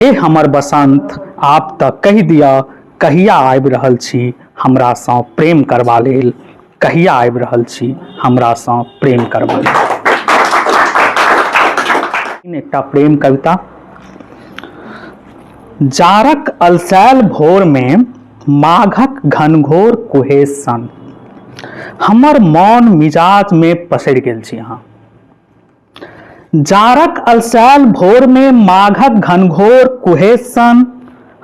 हे हमर बसंत, आब तऽ कहि दिअ कहिया आबि रहल छी हमरासँ प्रेम करबा लेल, कहिया आबि रहल छी हमरासँ प्रेम करबा लेल। एकटा प्रेम कविता। जाड़क अलसैल भोरमे माघक घनघोर कुहेस सन हमर मौन मिजाजमे पसरि गेल छी अहाँ। जाड़क अलसैल भोरमे माघक घनघोर कुहेस सन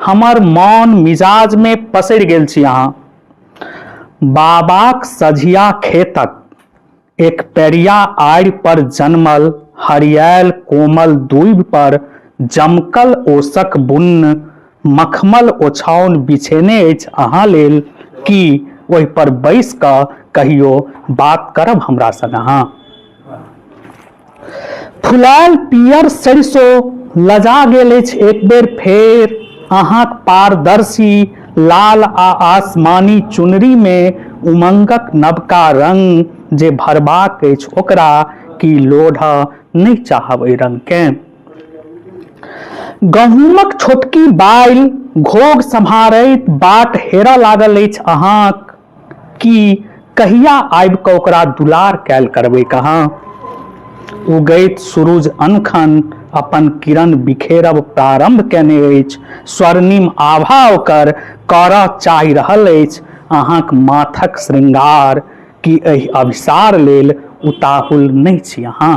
हमर मौन मिजाजमे पसरि गेल छी अहाँ। बाबाक सझिया खेतक एक पेरिया आड़ि पर जनमल हरियाएल कोमल दूबि पर जमकल ओसक बुन्न मखमल ओछाओन बिछेने अछि अहाँ लेल, की ओहि पर बैसि कऽ कहियो बात करब हमरा संग अहाँ? फुलायल पियर सरिसो लजा गेल अछि एक बेर फेर अहाँक पारदर्शी लाल आ आसमानी चुनरी मे उमंगक नवका रंग जे भरबाक अछि ओकरा की लोढ़ऽ नहि चाहब एहि रंग केँ? गहूमक छोटकी बाइल घोघ सम्हारैत बाट हेरऽ लागल अछि अहाँक। की कहिया आबि कऽ ओकरा दुलार कयल करबै कहाँ? उगैत सुरुज अनखन अपन किरण बिखेरब प्रारंभ कयने अछि। स्वर्णिम आभा ओकर करऽ चाहि रहल अछि अहाँक माथक श्रृंगार। की एहि अभिसार लेल उताहुल नहि छी अहाँ?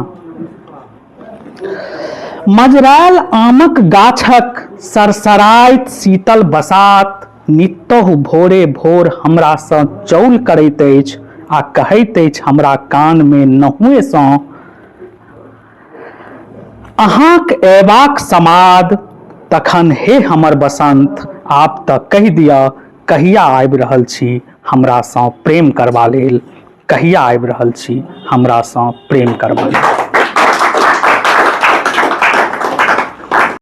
मजरायल आमक गाछक सरसराइत शीतल बसात नित्तहु भोरे भोर हमरासँ चौल करैत अछि आ कहैत अछि हमरा कानमे नहुएँसँ अहाँक अयबाक समाद। तखन हे हमर बसंत, आब तऽ कहि दिअ कहिया आबि रहल छी हमरासँ प्रेम करबा लेल, कहिया आबि रहल छी हमरासँ प्रेम करबा लेल।